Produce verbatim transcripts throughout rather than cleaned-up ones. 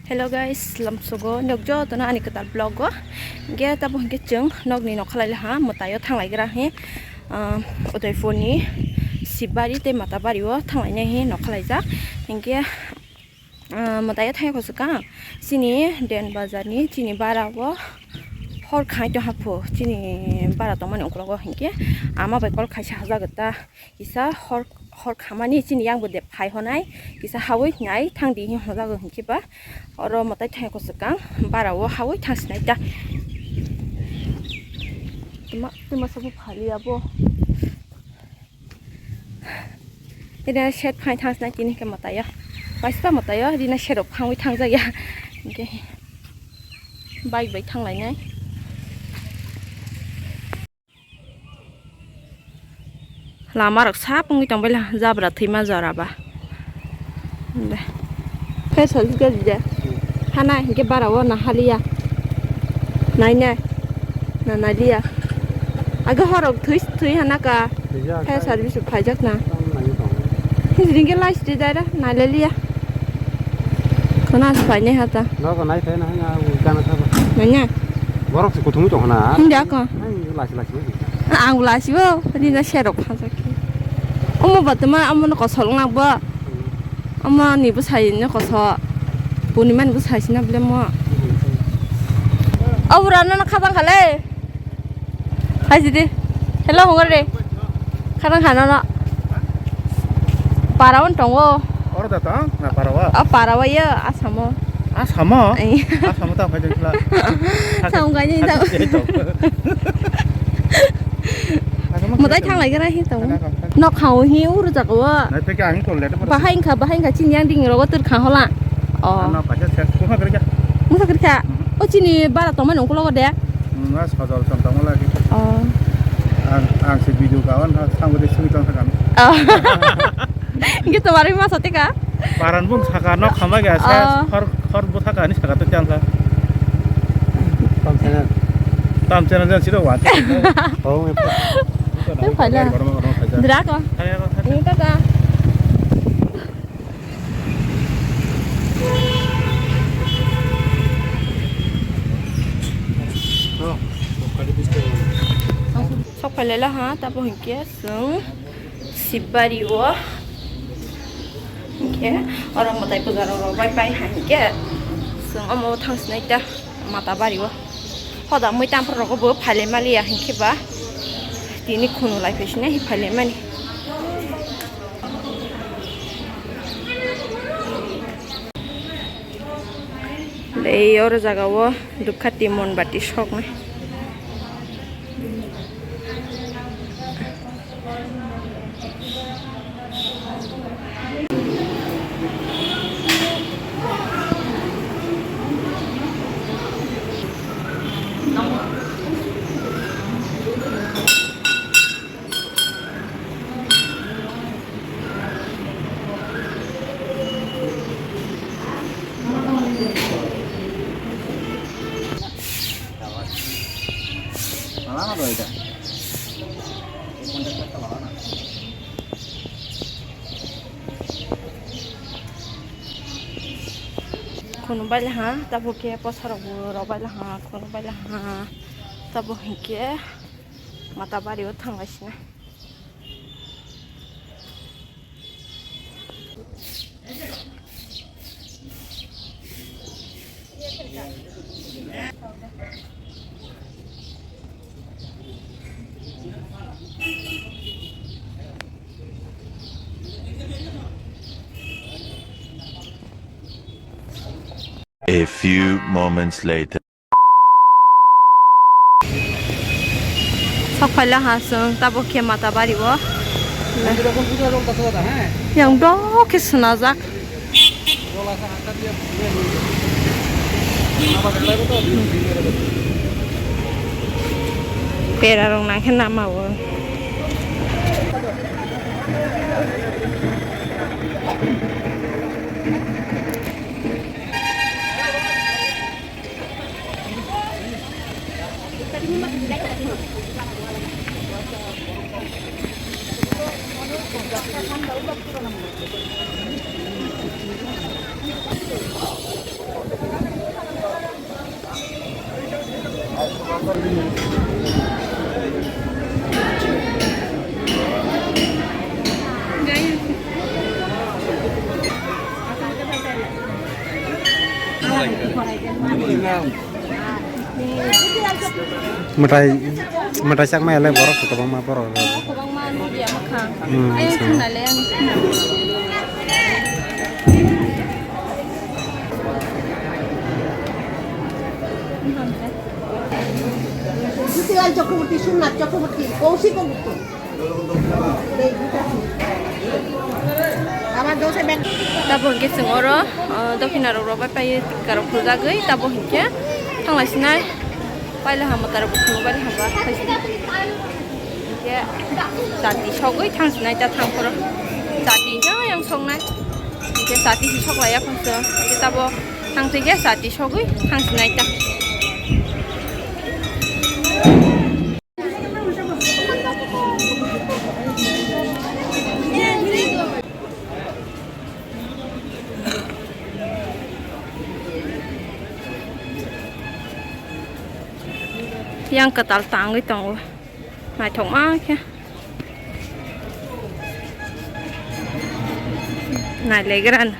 Hello guys, lamsogo nok jotono ani kwtal vlog o. Ge tabo hwnkhe chwng nokni nokhalai ha, mwtaio thanglai gra he, ah, Udaipurni Sibari tei Matabari o thanglainai he nokhalaijak. Hinkhe, ah, mwtaio thangya kho swkang chini Den Bazar ni chini bara o hor khai to hapho chini bara tongmani uklogo hinkhe ama bai kol khaisa hajagata. Kisa hor, hor khamani chini yang bo de phai honai, kisa hawi nai thang di hin hojago hinkhe ba. Oro mwtai thang ko swkang, bara o hawi thang sinai ta. Tuma, tuma sabu phali abo. Ina shed phai thang sinai tini ke mwtai ya. Paisa mwtai ya, dina shed phangwi thang jaya. Hinkhe bike bai thang lainai. Lama rok sap wngwi tongbaila jabra thwima jora ba. Inde. Khe sal gari de. Hana hinkhe bara o na haliya. Naine. Na naliya. Aga horok thwi thwi hana ka. Thwijak, khe service phaijak na. Hijring khe lai sri dai ra nailaliya. Khona sphai ne hata. Nogo nai phai na hanya u gana thaba. Nanya. Borok se kuthumwi tong khana. Hindi ako. Ang lasi lasi. Ang lasi bo, rina serok phansa khe. Omo batma, omo no kosol ngak bo. Omo ni bo sai no kosol. Buni man bo sai sina ble mo. Obra no khabang khale. Hai jidi. Hello, hongor de. Khana khana no. Para on tongo. Oro da tong, na para wa? A para wa ya, asamo. Asamo? Ai. Asamo ta phai jengla. Sam gani ta. Mutai thang lai gara hi tong. No khao hi uru jago. Na te ka ang to le. Bahai kha, bahai kha chin yang ding rogo tur kha hola. Oh. Na paisa se ko ha gara. Musa kha. O chini bara tong man ungkulo de. Nungha sojol chom tongma lagi. Oh. Ang, ang se video kawan ha, sambo de sui tong sakang. Oh. Gitu baru masa tika. Paran bung saka nok sama ga sa, oh, hor, hor bu saka ni saka tu tiang sa. Tam channel. Tam channel jan siro wan. Oh, ini pala. Drako. Ini tata. Sok phailai la ha, tabo hinkhe chwng Sibari o. Hinkhe oro mwtai puja rok rok bai pai ha hinkhe chwng omo thang sinai ta Matabari o. Hoda mui tampra rok bo phailai maliya hinkhe ba tini khunu lai phai sinai phailai mani. Tei oro jaga o dupkhati monbati soknai. Khunu baila ha, tabuk khe bwsarok bo rw baila ha, khunu baila ha, tabuk hinkhe Matabari o thang lai sina. A few moments later. Sok phaila ha chwng tabuk khe Matabari o. Yang dok khe swnajak. Pera rok nang khe nama o. Mwtai, mwtai chakmaya le borok kwbangma borok. Kwbangma nukya mwkhang. Hmm, ayang so. Thangna le ang. Jyotilaal Chakraborty, Somnath Chakraborty, Kaushik Gupta. Tabuk hwnkhe chwng oro, o, dophina rok rw bai pai tika rok phurjagwi, tabuk hwnkhe thanglai sinai paila hama tarok bukhungo bai hamba. Hwnkhe chati sogwi thang sinai ta thang phoro chati hwnkhe yang songnai. Hwnkhe chati si soklai ya phangsa. Hwnkhe tabuk thang thwikhe chati sogwi thang sinai ta. Yang kwtal tangwi tongo, naithokma khe nailegrana.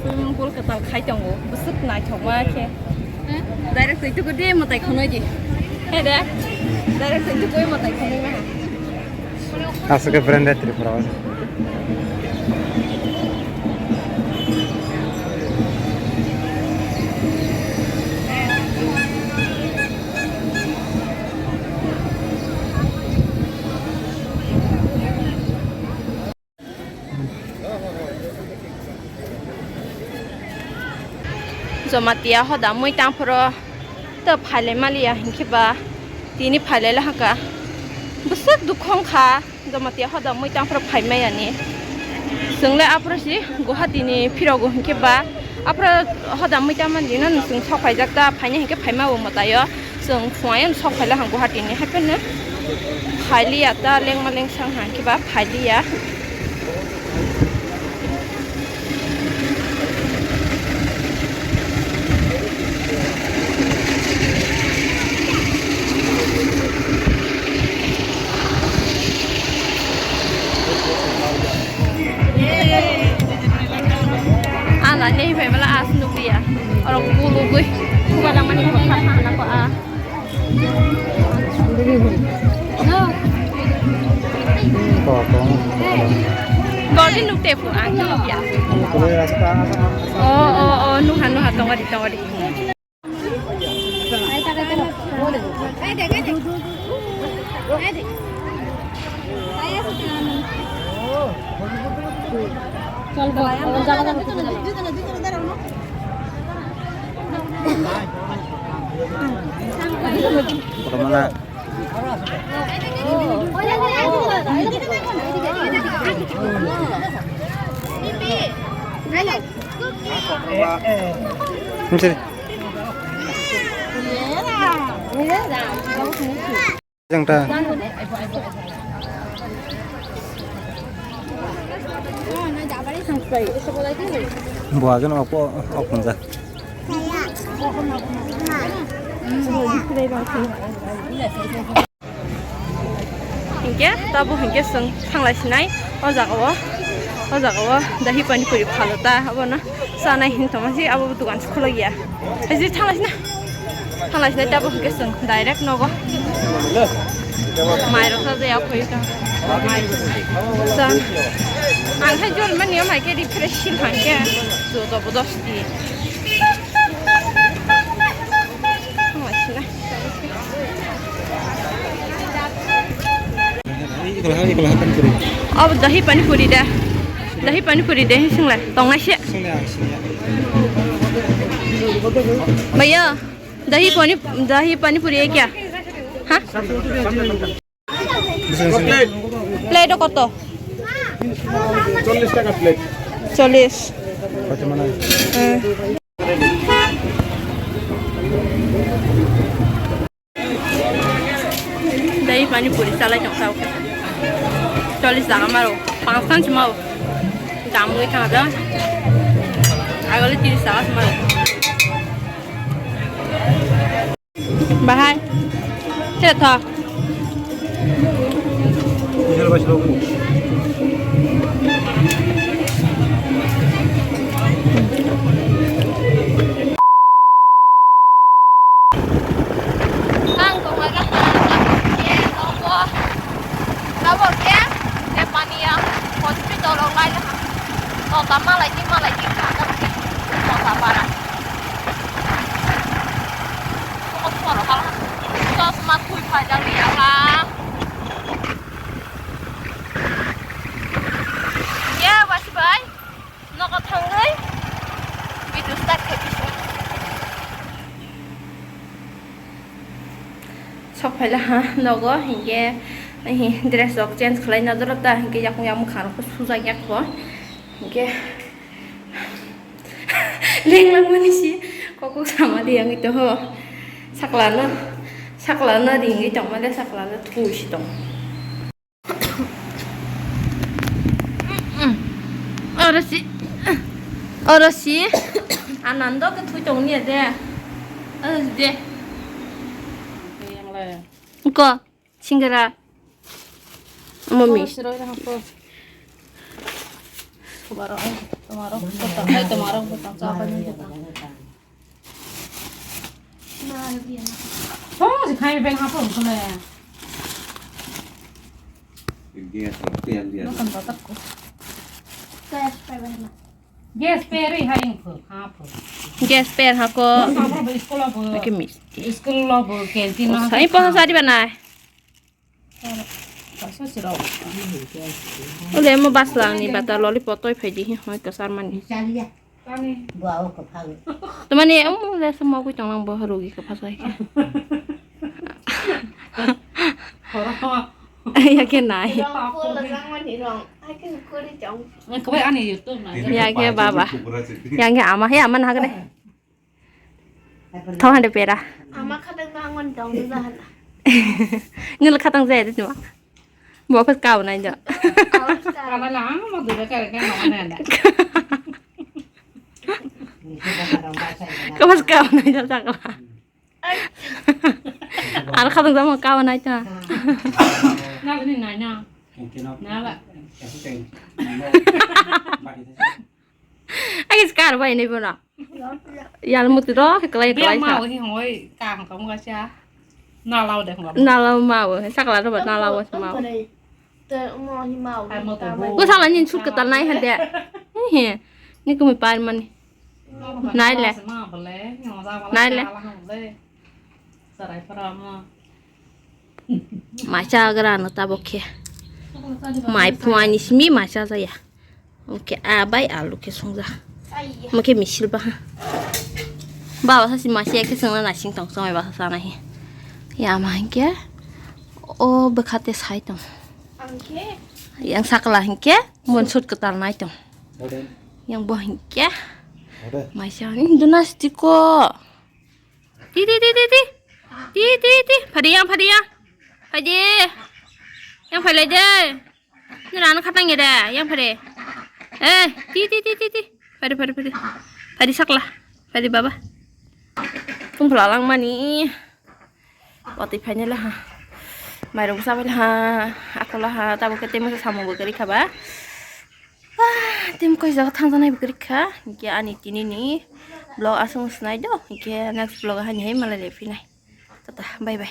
Swimming pool kwtal khai tongo, bwswk naithokma khe. Direct twi tuku di mwtai khwnwi di. He de? Direct twi tuku mwtai khwnwi ma. Aswk khe branded Tripura o. Jamatia hoda mui tangphoro to phailai maliya hinkhe ba tini phailai lahaka bwswk dukhu wngkha. Jamatia hoda mui tangphoro phaimayani chwngle aphoro si Guwahati ni phirogo hinkhe ba aphoro hoda mui tangmani no chwng sok phaijak ta phaina hinkhe phaima bo mwtaio. Chwng phungaino sok phaila hang Guwahati ni, haiphano phailiya ta lengma lengsang hang khe ba phailiya. Ana nei phai bala as nukliya. Oro bulugwi. Kuba langmani kok kha kha na ko a. Gol di nuk te pu a, nuk ya. O, o, o, nuha, nuha, tongori, tongori. Jang ta. Bo agen ok, ok punja. Hinkhe tabuk hinkhe chwng thanglai sinai o jaga o, o jaga o dahi pani puri phalo ta, abono chanai hin tongma si abo dukan se khulok ya. Haji thanglai sina, thanglai sina tabuk hinkhe chwng direct nogo. Mai rok sa jaya khoi ta. Mai sa. Ang khai jol mani o mai khe refresh sil hang khe. Jo jobodosti. Thanglai sina. Abo dahi pani puri da. Dahi pani puri de, singlai. Tongnai se. Bhaiya, dahi pani, dahi pani puri hai kya? Ha? Plate koto? চল্লিশ টাকা প্লেট। চল্লিশ। কত মানে? Hmm. Dai pani puri salai tong tau. Cholish taka maro, panch tan chumao. Chamui thang da. Agole tiris taka se mali. Bahai. Che tho. Ang tongo da, abo khe Nepania hospital o lai laha. Nota malai di, malai di, kha da. Nota para. Chosma thui phai jak ya kha. Ye, wasi bai. Nogo thangwi video start khai bising. Sok phaila ha nogo, hinkhe, hi, dress rok change khlai na jora ta, hinkhe yakung yakung kha rok sujak yak bo. Hinkhe, lenglang mani si, kokok sama di yang itu ho. Sakla no, sakla no di yang itu male sakla no thui si tong. Oro si, oro si. Anando ke thui tong ni de. Oro si de. Ko, singara. Mami. Tomorrow, tomorrow, tomorrow, tomorrow. Oh, si khai ben hapo kole. Gas rok pen dia. Gas per hai ko, hapo. Gas per ha ko. Hapo ba school lo bo. Oke, misti. School lo bo, canteen lo. Sai po sari banai. Ule mo basla ni bata lollipop toi phai di hi hoi kasar mani. Tamani amo le se mogwi tong nang bo rugi ka phasai khe. Ya khe nai. Ya khe baba. Ya khe ama he ama na hagne. Thong hande pera. Ama khatang na angon dong du jahana. Ngul khatang jaya de tuma. Bo phas kau nai do. Kala la ang mo dure kare kare no ne ne. Ko phas kau nai do sakla. Ar khatang jamo kau nai ta. Na ni na na. Na la. Agi skar bai ni bona. Yal muti ro ke kelai kelai sa. Mau hi hoi ka hong ka mo cha. Na lau de hong. Na lau mau, sakla ro ba na lau mau. Ko sakla ni sut ketal nai hande. He. Ni kumi par mani. Nai le. Nai le. Macha gra no tabok khe. Mai phuani simi macha jaya. Oke, a bai alu khe songja. Mo khe misil ba ha. Baba sasi masi khe songna nasing tong somai ba sana he. Ya ma hinkhe o bwkhate sai tong. Yang sakla hinkhe mon sut ketal nai tong. Yang bo hinkhe. Maisa ni duna stiko. Ti, ti, ti, ti, ti. Ti, ti, ti. Phadi yang, phadi yang. Phadi. Yang phai lai de. Ni rano khatang ya de. Yang phadi. Eh, ti, ti, ti, ti, ti. Phadi, phadi, phadi. Phadi sakla. Phadi baba. Tung phala lang mani. Watwi phainai laha. Mairok sabai laha. Ako laha. Tabuk khe tei masa samung bo kwrwi kha ba. Ah, tei mokoi jaga thangjaknai bo kwrwi kha. Hinkhe ani tini ni vlog aswk wng swnai do. Hinkhe next vlog o haini hai malai lai phinai. Tata, bye bye.